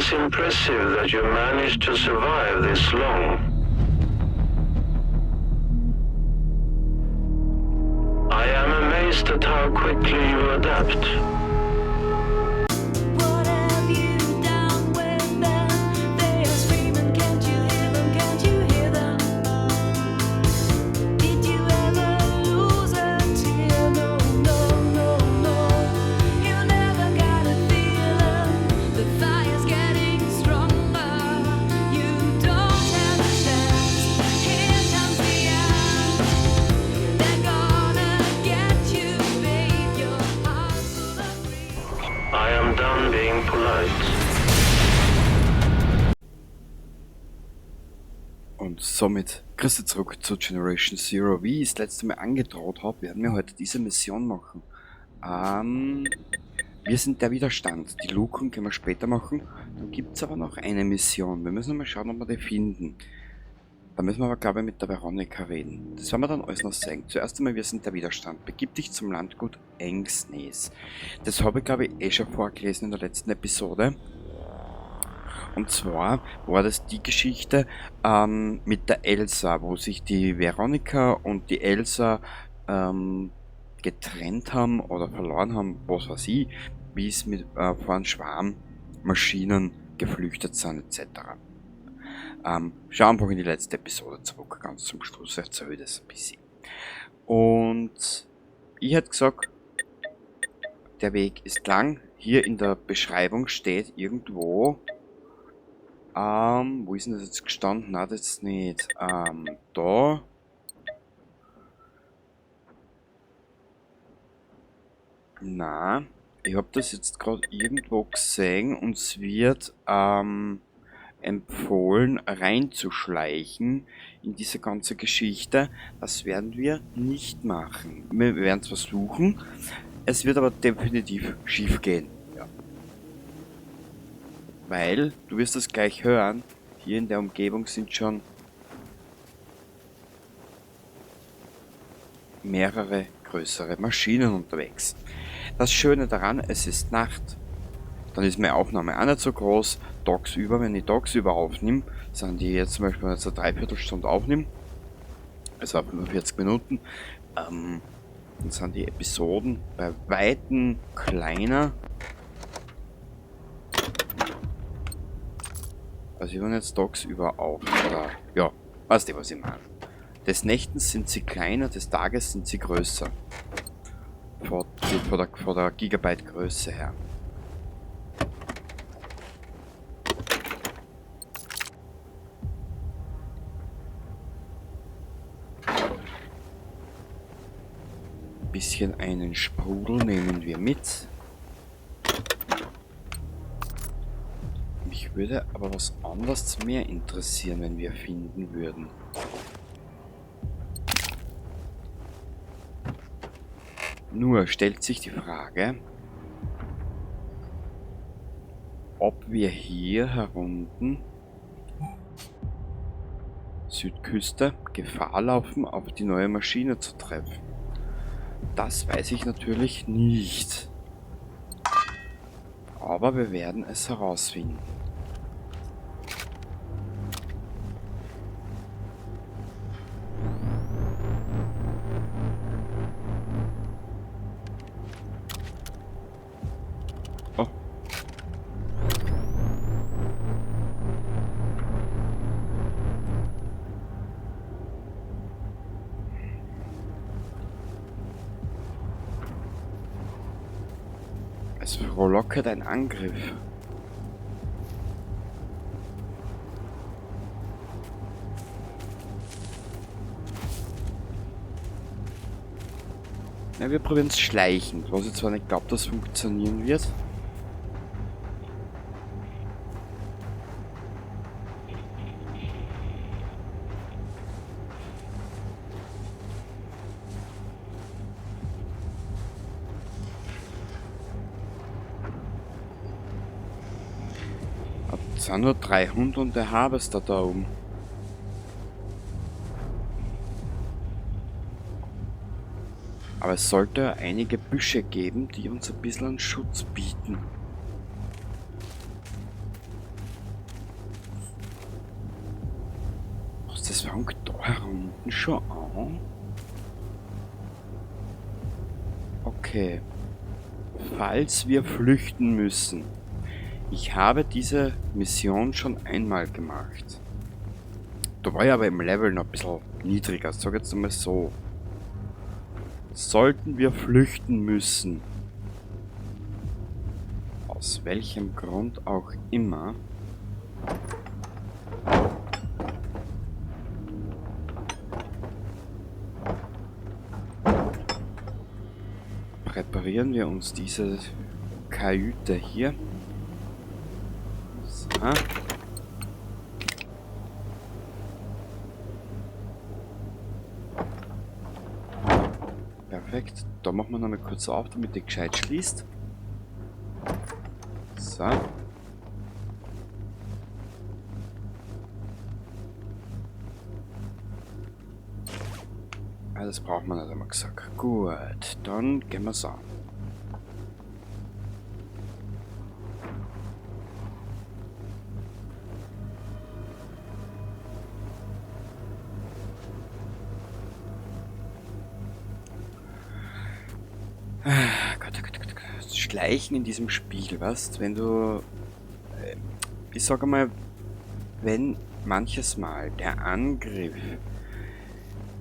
is impressive that you managed to survive this long. I am amazed at how quickly you adapt. What have you done with them? They are screaming, can't you hear them? Can't you hear them? Did you ever lose a tear? No, no, no, no. You never got a feeling. The fire's getting stronger. You don't have a chance. Here comes the end. They're gonna get you, babe. Your heart's full of grief. I am done being polite. Und somit grüß zurück zu Generation Zero. Wie ich es letzte Mal angedroht habe, werden wir heute diese Mission machen. Wir sind der Widerstand. Die Luken können wir später machen. Dann gibt's aber noch eine Mission. Wir müssen mal schauen, ob wir die finden. Da müssen wir aber, glaube ich, mit der Veronica reden. Das werden wir dann alles noch sehen. Zuerst einmal, wir sind der Widerstand. Begib dich zum Landgut Engsnes. Das habe ich, glaube ich, eh schon vorgelesen in der letzten Episode. Und zwar war das die Geschichte mit der Elsa, wo sich die Veronica und die Elsa getrennt haben oder verloren haben, was weiß ich, wie es mit von Schwarmmaschinen geflüchtet sind et cetera. Schau einfach in die letzte Episode zurück, ganz zum Schluss erzähle ich das ein bisschen. Und ich hätte gesagt, der Weg ist lang. Hier in der Beschreibung steht irgendwo, wo ist denn das jetzt gestanden? Nein, das ist nicht. Da. Na, ich hab das jetzt grad irgendwo gesehen und es wird empfohlen, reinzuschleichen in diese ganze Geschichte. Das werden wir nicht machen. Wir werden es versuchen. Es wird aber definitiv schief gehen. Ja. Weil, du wirst es gleich hören, hier in der Umgebung sind schon mehrere größere Maschinen unterwegs. Das Schöne daran, es ist Nacht. Dann ist meine Aufnahme auch nicht so groß. Tagsüber, wenn ich tagsüber aufnehme, sind die jetzt zum Beispiel, wenn ich jetzt eine Dreiviertelstunde aufnehme, also 45 Minuten, dann sind die Episoden bei Weitem kleiner. Also ich nehme jetzt tagsüber auf, oder, ja, weißt du, was ich meine. Des Nächtens sind sie kleiner, des Tages sind sie größer. Von der Gigabyte Größe her. Bisschen einen Sprudel nehmen wir mit. Mich würde aber was anderes mehr interessieren, wenn wir finden würden. Nur stellt sich die Frage, ob wir hier herunten Südküste Gefahr laufen, auf die neue Maschine zu treffen. Das weiß ich natürlich nicht. Aber wir werden es herausfinden. Oh. Es frohlocket ein Angriff. Ja, wir probieren es schleichend, was ich zwar nicht glaub, dass funktionieren wird. Es sind nur 3 Hunde und der Harvester da oben. Aber es sollte einige Büsche geben, die uns ein bisschen einen Schutz bieten. Das fängt da herunten schon an. Okay. Falls wir flüchten müssen. Ich habe diese Mission schon einmal gemacht. Da war ich aber im Level noch ein bisschen niedriger, sag jetzt einmal so. Sollten wir flüchten müssen, aus welchem Grund auch immer, präparieren wir uns diese Kajüte hier. So. Perfekt. Da machen wir nochmal kurz auf, damit die gescheit schließt. So. Ah, das braucht man nicht, haben wir gesagt. Gut, dann gehen wir's an. Gott, oh Gott, oh Gott, oh Gott. Schleichen in diesem Spiel, weißt? Wenn du, ich sag einmal, wenn manches Mal der Angriff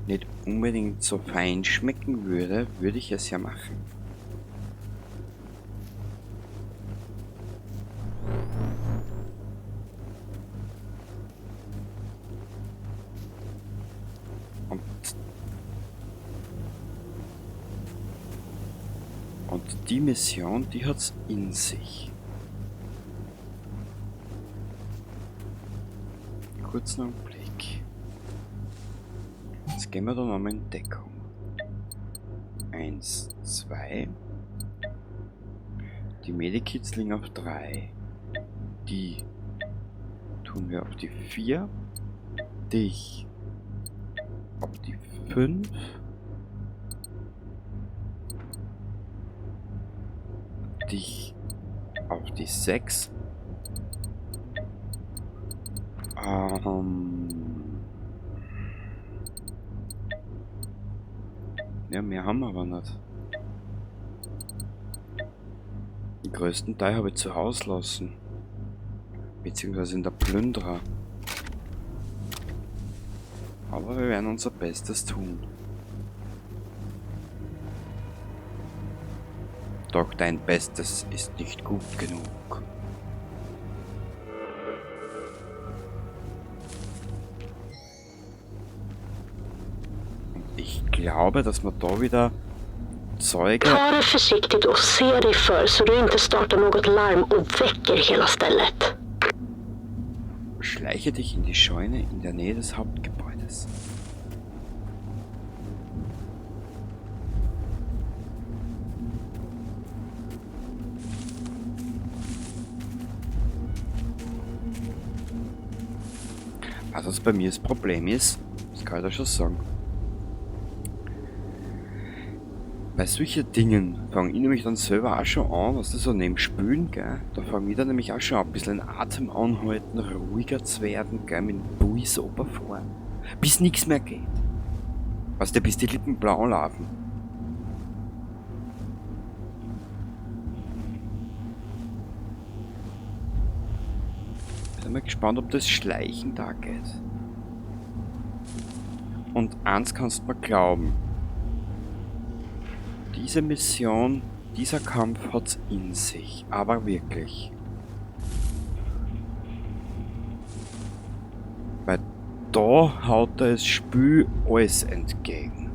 nicht unbedingt so fein schmecken würde, würde ich es ja machen. Und die Mission, die hat's in sich. Kurzen Augenblick. Jetzt gehen wir da nochmal in Deckung. 1, 2. Die Medikits liegen auf 3. Die tun wir auf die 4. Dich auf die 5. Dich auf die 6. Ja, mehr haben wir aber nicht. Den größten Teil habe ich zu Hause lassen. Beziehungsweise in der Plünderer. Aber wir werden unser Bestes tun. Doch dein Bestes ist nicht gut genug. Und ich glaube, dass man da wieder Zeuge... Ta det försiktigt och se dig för så du inte startar något larm och väcker hela stället. Schleiche dich in die Scheune in der Nähe des Hauptgebäudes. Also was bei mir das Problem ist, das kann ich da schon sagen. Bei solchen Dingen fange ich nämlich dann selber auch schon an, was das so neben Spülen, gell? Da fange ich dann nämlich auch schon an, ein bisschen den Atem anhalten, ruhiger zu werden, gell? Mit dem Puls runterfahren, bis nichts mehr geht. Weißt du, bis die Lippen blau laufen. Bin mal gespannt, ob das Schleichen da geht. Und eins kannst du mir glauben. Diese Mission, dieser Kampf hat's in sich, aber wirklich. Weil da haut das Spiel alles entgegen.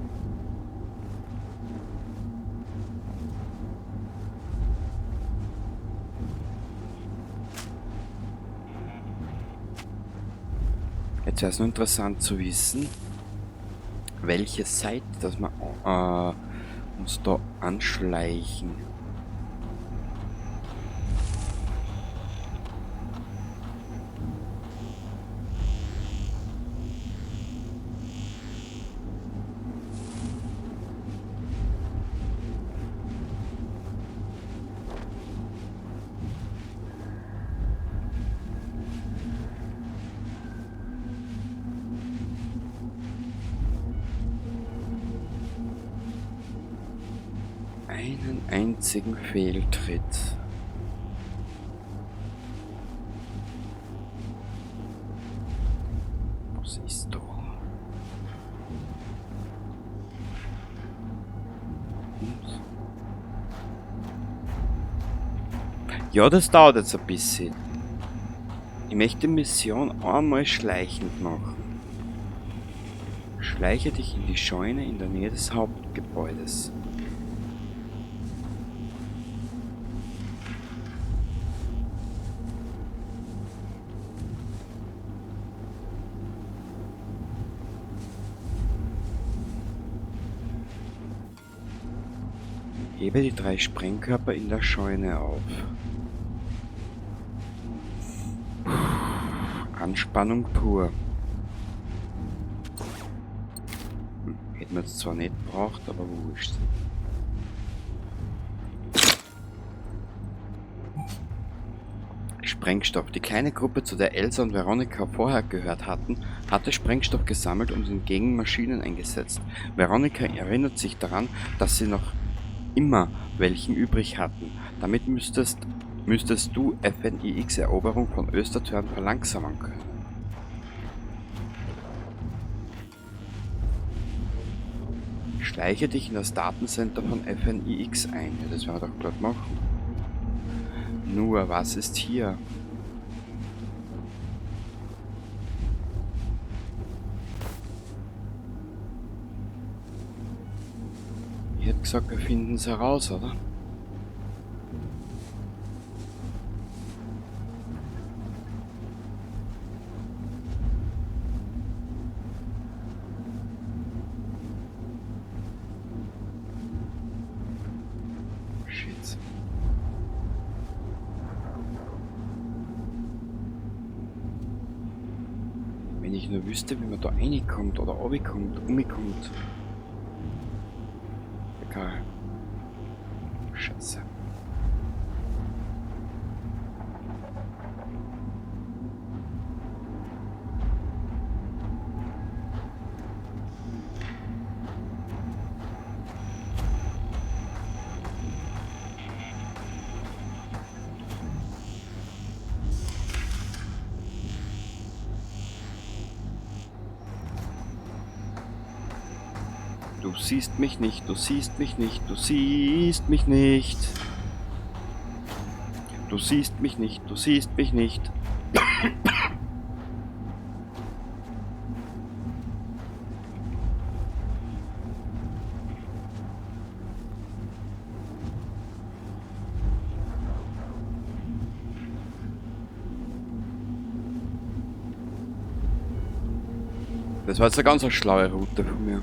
Jetzt wär's nur interessant zu wissen, welche Seite, dass wir uns da anschleichen. Einen einzigen Fehltritt. Was ist da? Und? Ja, das dauert jetzt ein bisschen. Ich möchte die Mission einmal schleichend machen. Schleiche dich in die Scheune in der Nähe des Hauptgebäudes. Hebe die 3 Sprengkörper in der Scheune auf. Anspannung pur. Hätten wir jetzt zwar nicht gebraucht, aber wurscht. Sprengstoff. Die kleine Gruppe, zu der Elsa und Veronica vorher gehört hatten, hatte Sprengstoff gesammelt und ihn gegen Maschinen eingesetzt. Veronica erinnert sich daran, dass sie noch immer welchen übrig hatten. Damit müsstest du FNIX Eroberung von Östertörn verlangsamen können. Schleiche dich in das Datencenter von FNIX ein. Ja, das werden wir doch glatt machen. Nur, was ist hier? Ich hätte gesagt, wir finden's heraus, oder? Shit. Wenn ich nur wüsste, wie man da reinkommt oder runterkommt, umkommt. Egal. Scheiße. Du siehst mich nicht, du siehst mich nicht, du siehst mich nicht. Du siehst mich nicht, du siehst mich nicht. Das war jetzt eine ganz schlaue Route von mir.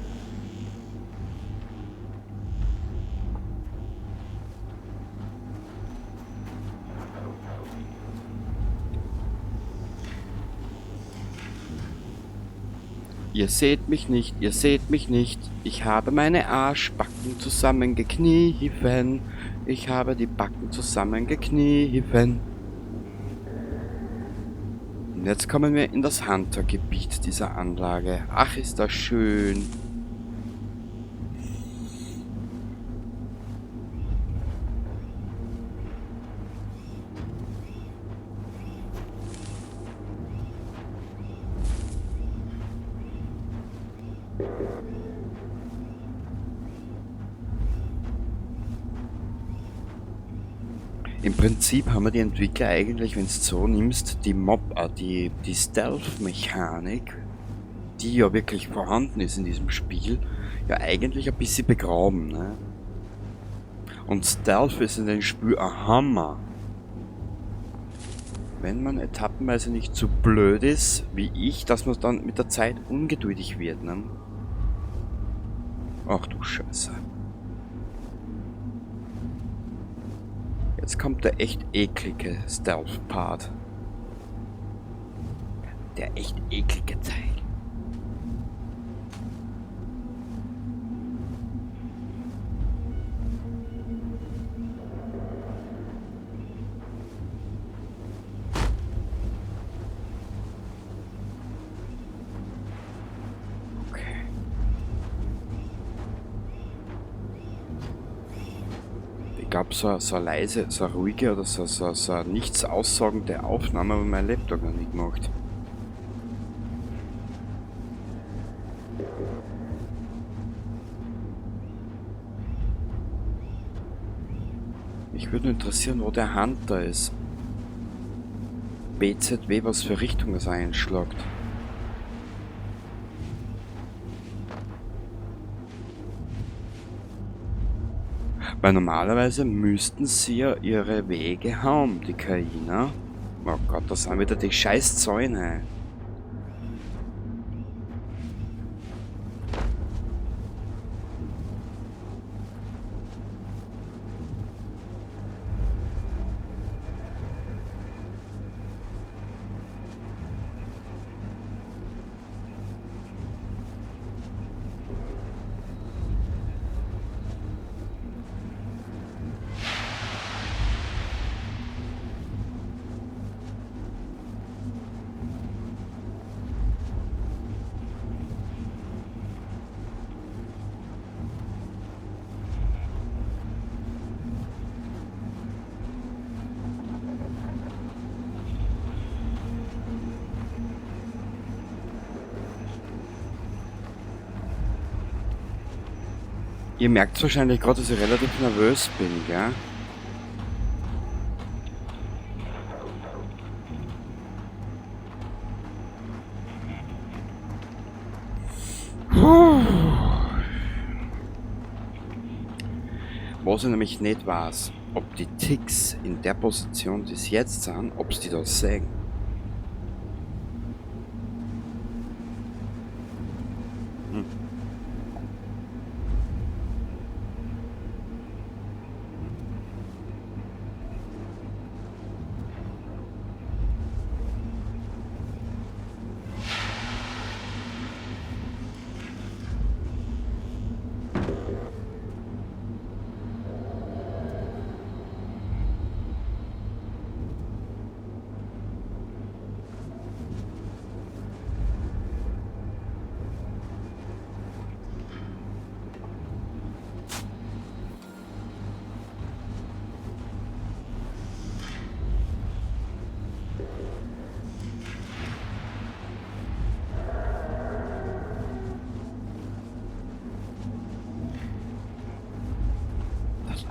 Ihr seht mich nicht, ihr seht mich nicht. Ich habe meine Arschbacken zusammengekniffen. Ich habe die Backen zusammengekniffen. Und jetzt kommen wir in das Hunter-Gebiet dieser Anlage. Ach, ist das schön. Im Prinzip haben wir die Entwickler eigentlich, wenn du es so nimmst, die die Stealth-Mechanik, die ja wirklich vorhanden ist in diesem Spiel, ja eigentlich ein bisschen begraben, ne? Und Stealth ist in dem Spiel ein Hammer. Wenn man etappenweise nicht zu blöd ist, wie ich, dass man dann mit der Zeit ungeduldig wird, ne? Ach du Scheiße. Jetzt kommt der echt eklige Stealth-Part. Der echt eklige Teil. Okay. glaube, so eine leise, so eine ruhige oder so eine nichts aussagende Aufnahme habe ich mein Laptop noch nie gemacht. Mich würde interessieren, wo der Hunter ist. BZW, was für Richtung es einschlägt. Weil normalerweise müssten sie ja ihre Wege haben, die KI, ne? Oh Gott, das sind wieder die scheiß Zäune. Ihr merkt wahrscheinlich gerade, dass ich relativ nervös bin, gell? Was ich nämlich nicht weiß, ob die Ticks in der Position, die sie jetzt sind, ob sie die da sehen.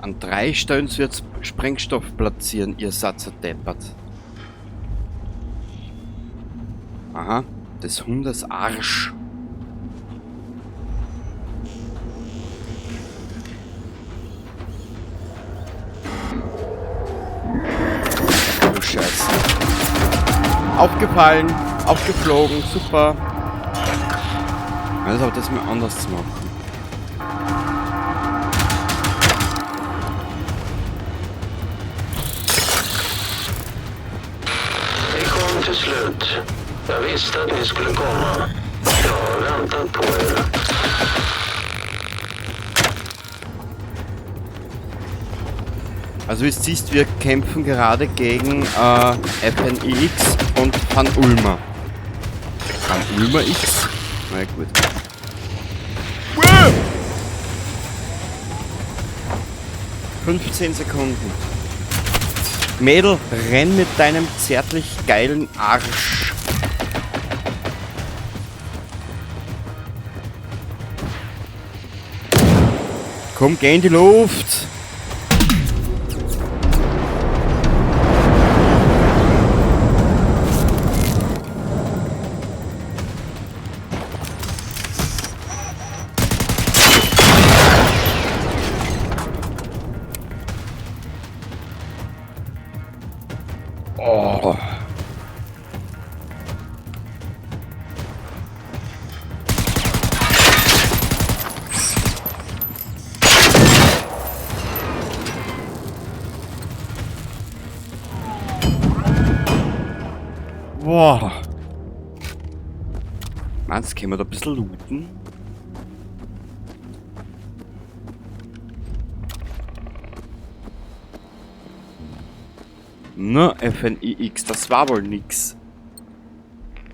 An 3 Stellen wird Sprengstoff platzieren, ihr Satz deppert. Aha, des Hundes Arsch. Du Scheiße. Aufgefallen, aufgeflogen, super. Also, aber das mal anders zu machen. Till slut. Jag visste att ni skulle komma. Jag har väntat på er. Also wie du siehst, wir kämpfen gerade gegen FNIX und Van Ulmer. Van Ulmer X? Na ja, gut. Wow! 15 Sekunden. Mädel, renn mit deinem zärtlich geilen Arsch. Komm, geh in die Luft. Oh. Boah. Meinst du, können wir da ein bisschen looten? Na, FNIX, das war wohl nix.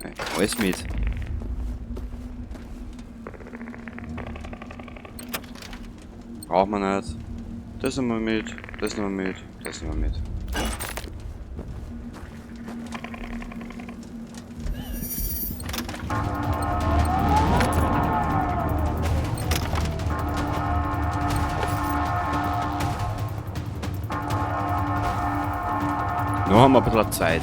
Nein, alles mit. Braucht man nicht. Das haben wir mit. Das nehmen wir mit, das nehmen wir mit. Noch haben wir ein bisschen Zeit.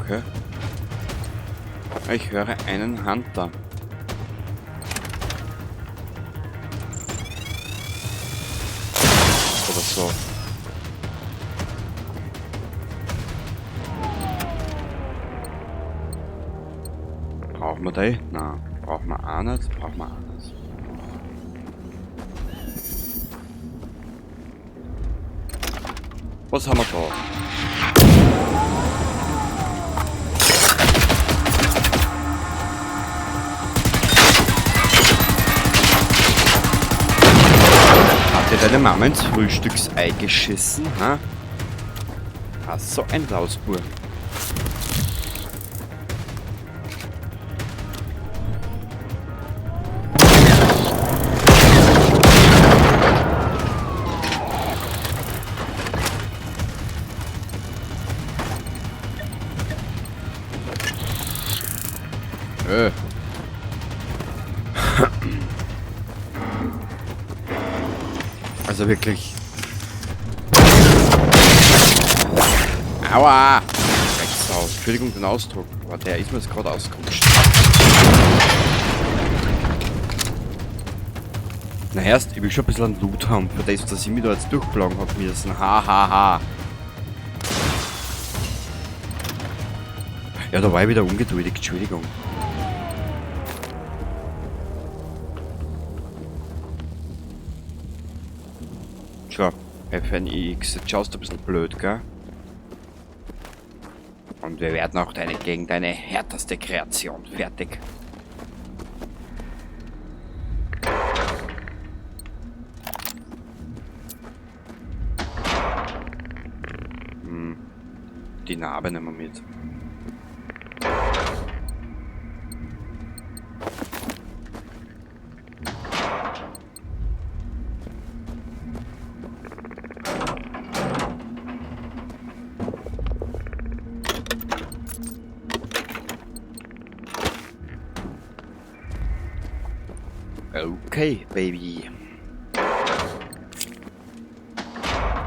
Okay. Ich höre einen Hunter. Oder so. Brauchen wir die? Nein. Brauchen wir auch nicht. Brauchen wir auch nicht. Was haben wir da? Hat dir deine Mama ins Frühstücksei geschissen, ha? Ach, so ein Lausbur. Also wirklich. Aua! Drecksau. Entschuldigung den Ausdruck, aber der ist mir jetzt gerade ausgerutscht. Na erst, ich will schon ein bisschen einen Loot haben, für das, dass ich mich da jetzt durchplagen hab müssen. Ha ha ha. Ja, da war ich wieder ungeduldig, Entschuldigung. Tja, FNIX, jetzt schaust du ein bisschen blöd, gell? Und wir werden auch gegen deine härteste Kreation fertig. Die Narbe nehmen wir mit. Okay, Baby.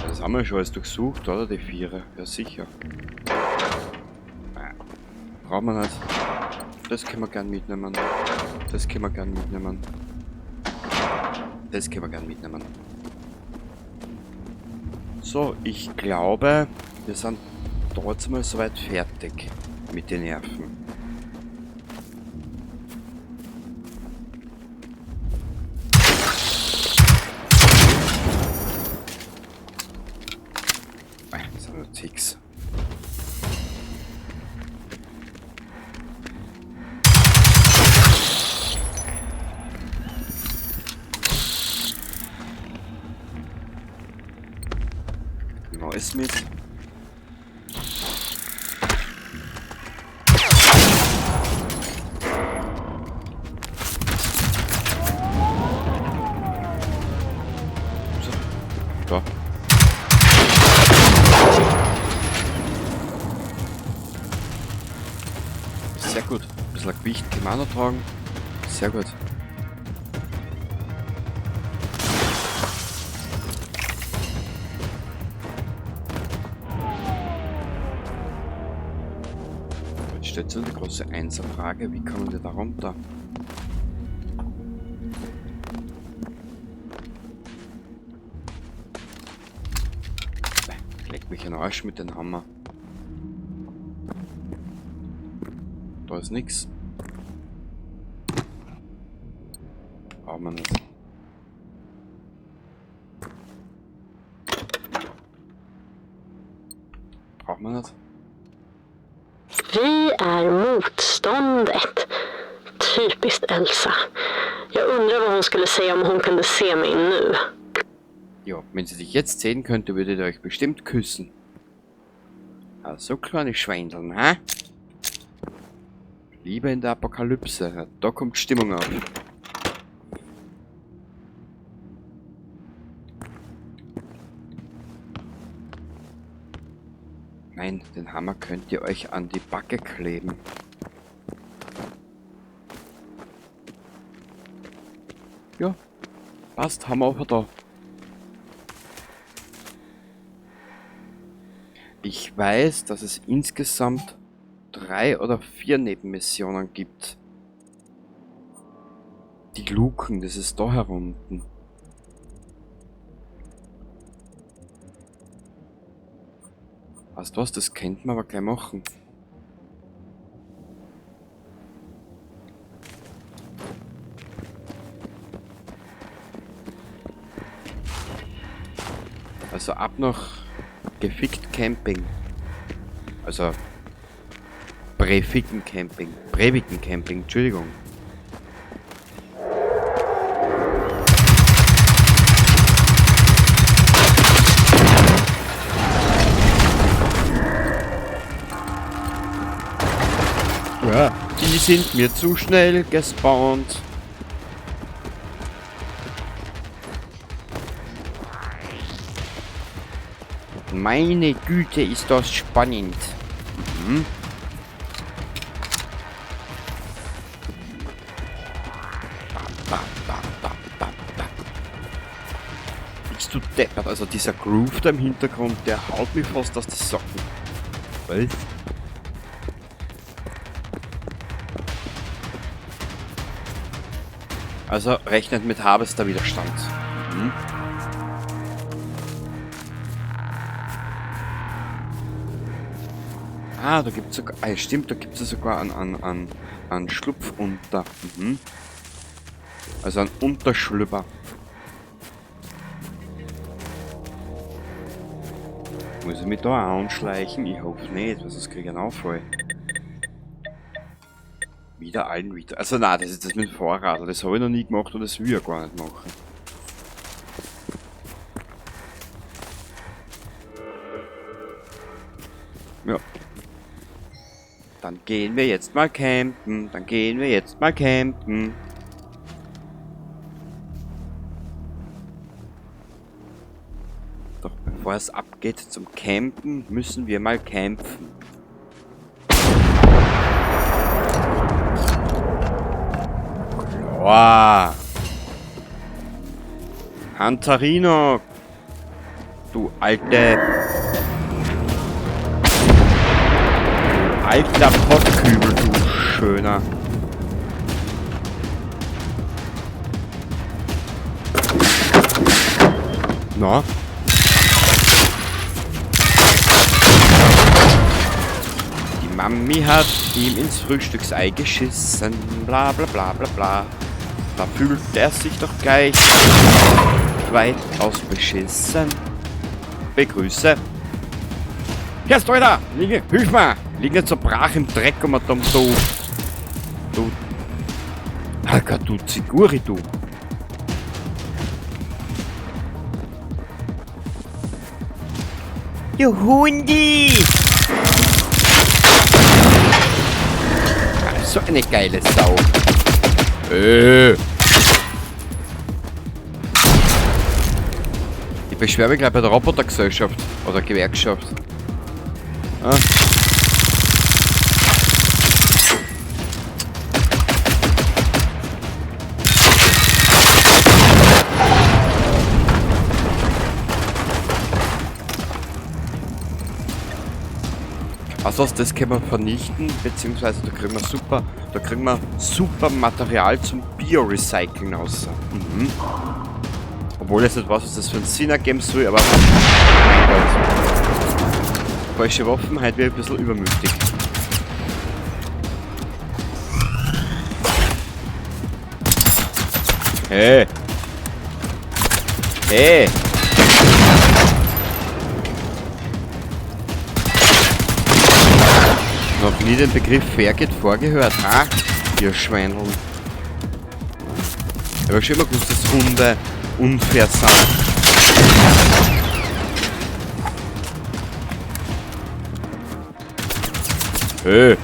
Das haben wir schon alles durchsucht, oder? Die Vierer. Ja, sicher. Brauchen wir nicht. Das können wir gern mitnehmen. Das können wir gern mitnehmen. Das können wir gern mitnehmen. So, ich glaube, wir sind trotzdem mal soweit fertig mit den Nerven. Das sind nur Ticks. Neues mit. So. Da. Sehr gut. Ein bisschen Gewicht kann man auch noch tragen. Sehr gut. Jetzt stellt sich die große Einserfrage, wie kommen wir da runter? Leck mich in den Arsch mit dem Hammer. Da ist nix. Brauchen wir nicht. Brauchen wir nicht. Vi är motståndet. Typiskt Elsa. Jag undrar vad hon skulle säga om hon kunde se mig nu. Ja, wenn sie dich jetzt sehen könnte, würde ihr euch bestimmt küssen. Ah, so kleine Schweindeln, hä? Liebe in der Apokalypse. Da kommt Stimmung auf. Nein, den Hammer könnt ihr euch an die Backe kleben. Ja, passt, haben wir auch da. Ich weiß, dass es insgesamt 3 oder 4 Nebenmissionen gibt. Die Luken, das ist da herunten. Weißt du was, das könnte man aber gleich machen. Also ab nach Gefickt Camping. Also Breviken Camping. Breviken Camping, Entschuldigung. Ja, die sind mir zu schnell gespawnt. Meine Güte, ist das spannend. Mhm. Bam, bam, bam, bam, bam. Bist du deppert? Also dieser Groove da im Hintergrund, der haut mich fast aus den Socken. Was? Also rechnet mit Harvester-Widerstand. Mhm. Ah, da gibt's sogar. Ah, stimmt, da gibt's ja sogar einen Schlupf unter. Mhm. Also einen Unterschlüpper. Muss ich mich da auch anschleichen? Ich hoffe nicht, weil sonst krieg ich einen Anfall. Wieder allen wieder. Also nein, das ist das mit dem Fahrrad. Das habe ich noch nie gemacht und das will ich ja gar nicht machen. Ja. Dann gehen wir jetzt mal campen. Dann gehen wir jetzt mal campen. Doch bevor es abgeht zum Campen, müssen wir mal kämpfen. Klar. Hunterino. Du alte... Alter Pottkübel, du Schöner. Na? Die Mami hat ihm ins Frühstücksei geschissen. Bla bla bla bla bla. Da fühlt er sich doch gleich weitaus beschissen. Begrüße. Herr Alter! Liege, hilf mir! Lieg nicht so brach im Dreck um und du. Du. Alter, du Ziguri, du. Du Hundi! Ah, so eine geile Sau. Ich beschwere mich gleich bei der Robotergesellschaft oder Gewerkschaft. Ah. Also das können wir vernichten, beziehungsweise da kriegen wir super, da kriegen wir super Material zum Bio-Recyceln raus. Mhm. Obwohl ich nicht weiß, was das für einen Sinn ergeben soll, aber mein Gott. Falsche Waffen, heute wird ein bisschen übermütig. Hey! Hey! Noch nie den Begriff Fairgate vorgehört, ha? Ihr Schweineln. Ich hab schon immer gewusst, dass Hunde unfair sind. Hey.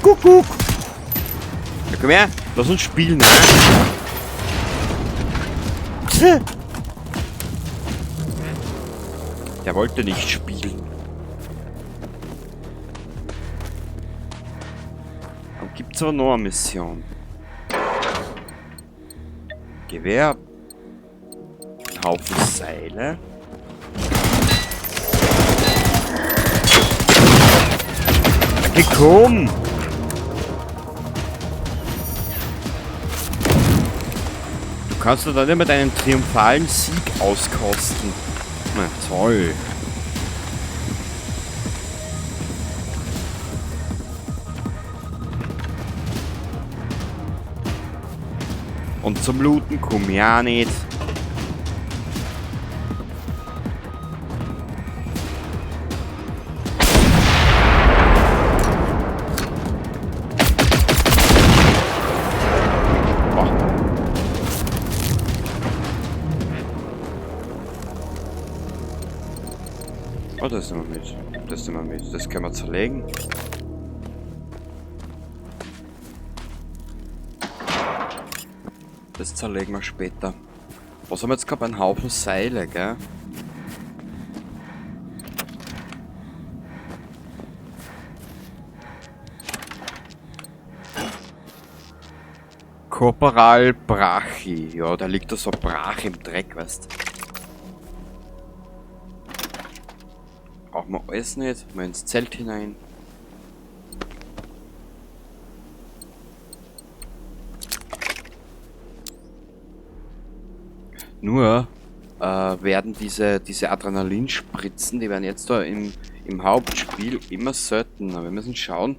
Kuckuck. Ja, komm her, lass uns spielen, ne? Der wollte nicht spielen. Dann gibt's aber noch eine Mission. Gewehr. Ein Haufen Seile. Okay, komm! Du kannst dir da nicht mit einem triumphalen Sieg auskosten. Na toll. Und zum Looten komm ich auch nicht. Oh, das nehmen wir mit. Das nehmen wir mit. Das können wir zerlegen. Das zerlegen wir später. Was haben wir jetzt gehabt? Einen Haufen Seile, gell? Korporal Brachi. Ja, da liegt da so brach im Dreck, weißt du. Brauchen wir alles nicht. Mal ins Zelt hinein. Nur werden diese Adrenalinspritzen, die werden jetzt da im Hauptspiel immer seltener. Wir müssen schauen,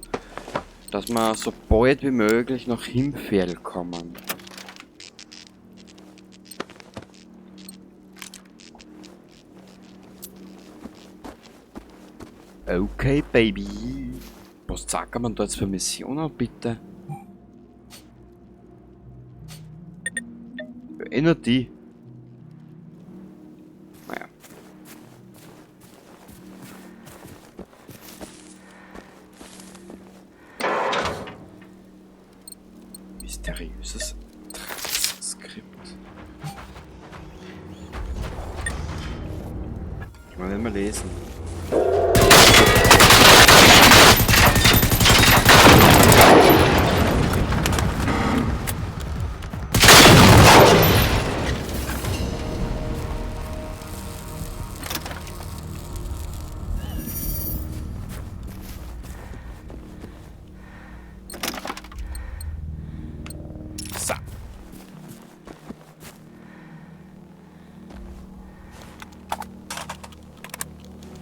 dass wir so bald wie möglich nach Himfjäll kommen. Okay, Baby. Was sagt man da jetzt für Missionen, bitte? Erinnert die. Naja. Mysteriöses Transkript. Kann man nicht mehr lesen. So.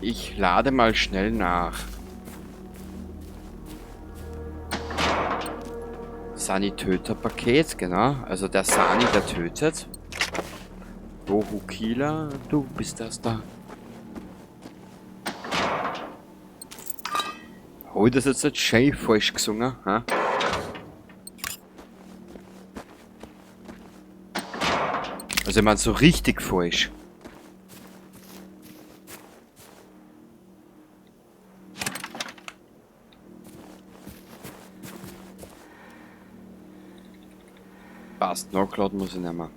Ich lade mal schnell nach. Sanitöter-Paket, genau. Also der Sani, der tötet. Bohukila, du bist das da. Hab ich das jetzt nicht schön falsch gesungen? Ha? Also ich mein, so richtig falsch. Passt, nachladen muss ich nicht mehr.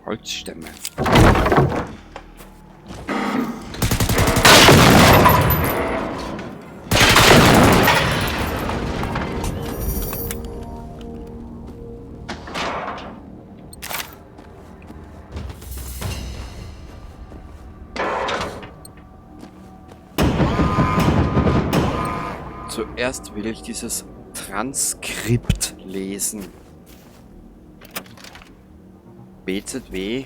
Holzstämme. Zuerst will ich dieses Transkript lesen. BZW.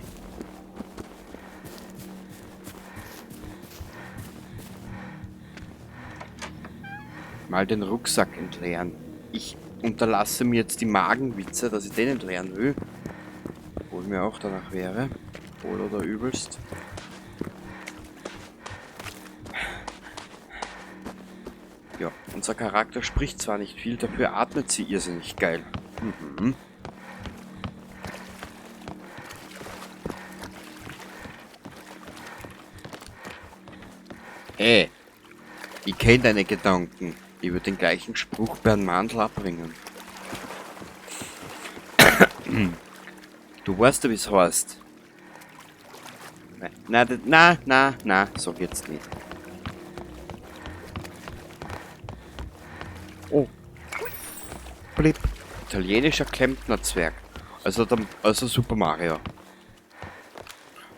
Mal den Rucksack entleeren. Ich unterlasse mir jetzt die Magenwitze, dass ich den entleeren will. Obwohl mir auch danach wäre. Wohl oder übelst. Ja, unser Charakter spricht zwar nicht viel, dafür atmet sie irrsinnig geil. Mhm. Hey, ich kenn deine Gedanken. Ich würd den gleichen Spruch bei einem Mandel abbringen. Du weißt ja, wie's heißt. Na, na, na, na, na, so geht's nicht. Oh. Blip. Italienischer Klempnerzwerg. Also, der, also Super Mario.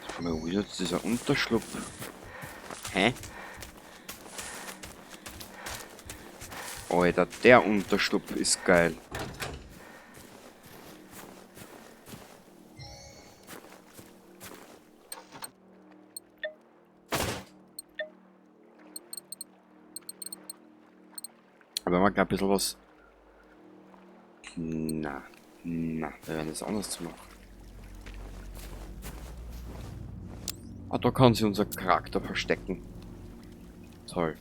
Sag mal, wo ist jetzt dieser Unterschlupf? Hä? Alter, der Unterschlupf ist geil. Aber wir gleich ein bisschen was... Na, na, wir werden das anders machen. Ah, da kann sich unser Charakter verstecken. Toll.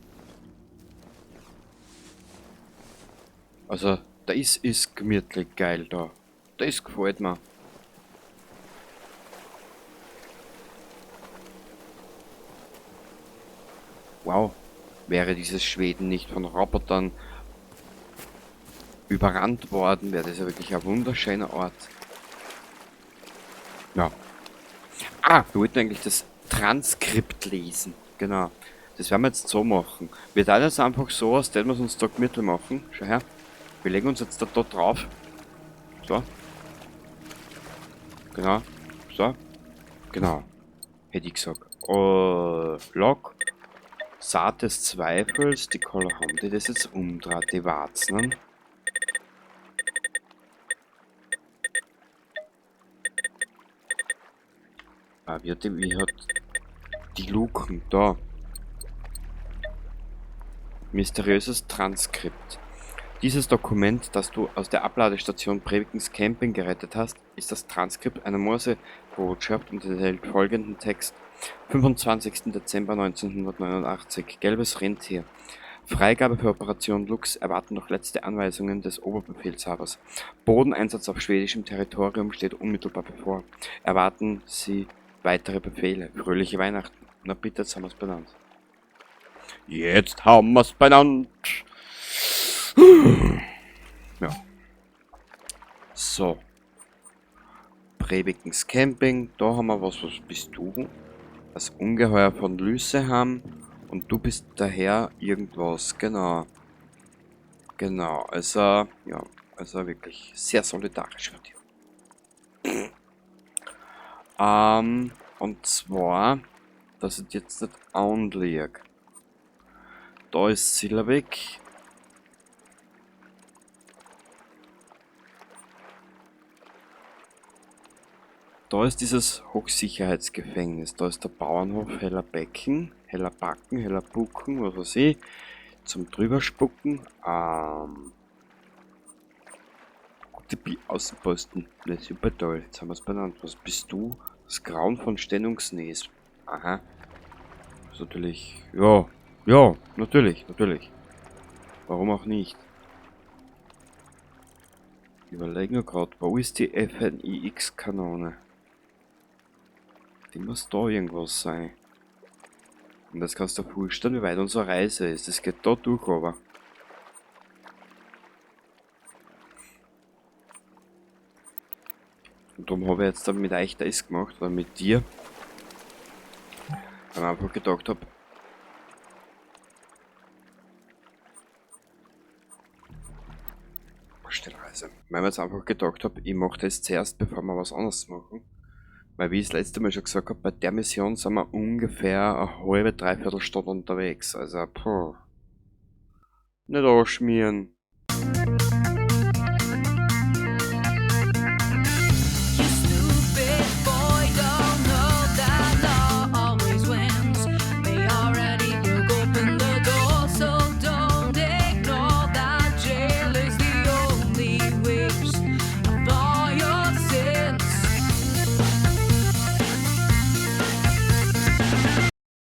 Also, das ist gemütlich geil da. Das gefällt mir. Wow. Wäre dieses Schweden nicht von Robotern überrannt worden, wäre das ja wirklich ein wunderschöner Ort. Ja. Ah, wir wollten eigentlich das Transkript lesen. Genau. Das werden wir jetzt so machen. Wir teilen jetzt einfach so aus, dass wir es uns da gemütlich machen. Schau her. Wir legen uns jetzt da drauf. So. Genau. So. Genau. Hätte ich gesagt. Oh, Log. Saat des Zweifels. Die Koller haben die das jetzt umdreht, die Warzen. Ah, wie hat die Luken da? Mysteriöses Transkript. Dieses Dokument, das du aus der Abladestation Brevikens Camping gerettet hast, ist das Transkript einer Morsebotschaft und enthält folgenden Text. 25. Dezember 1989. Gelbes Rentier. Freigabe für Operation Lux, erwarten noch letzte Anweisungen des Oberbefehlshabers. Bodeneinsatz auf schwedischem Territorium steht unmittelbar bevor. Erwarten Sie weitere Befehle. Fröhliche Weihnachten. Na bitte, jetzt haben wir's benannt. Jetzt haben wir's benannt. Ja. So. Brevikens Camping. Da haben wir was. Was bist du? Das Ungeheuer von Lyseham. Und du bist daher irgendwas. Genau. Genau. Also, ja. Also wirklich sehr solidarisch von dir. Und zwar, dass ich jetzt nicht anlieg. Da ist Sillavik. Da ist dieses Hochsicherheitsgefängnis. Da ist der Bauernhof Hellerbecken, Hellerbacken, Hellerbucken, was weiß ich. Zum drüberspucken. Gute Außenposten. Ne, super toll. Jetzt haben wir's benannt. Was bist du? Das Grauen von Stellungsnäs. Aha. Das ist natürlich. Ja. Ja, natürlich, natürlich. Warum auch nicht? Ich überlege nur grad, wo ist die FNIX-Kanone? Die muss da irgendwas sein. Und das kannst du dir vorstellen, wie weit unsere Reise ist. Das geht da durch, aber. Und darum habe ich jetzt dann mit euch das gemacht, oder mit dir. Weil ich einfach gedacht hab, Stellreise. Weil ich mir jetzt einfach gedacht hab, ich mach das zuerst, bevor wir was anderes machen. Weil, wie ich das letzte Mal schon gesagt hab, bei der Mission sind wir ungefähr eine halbe, dreiviertel Stunde unterwegs. Also, puh. Nicht anschmieren.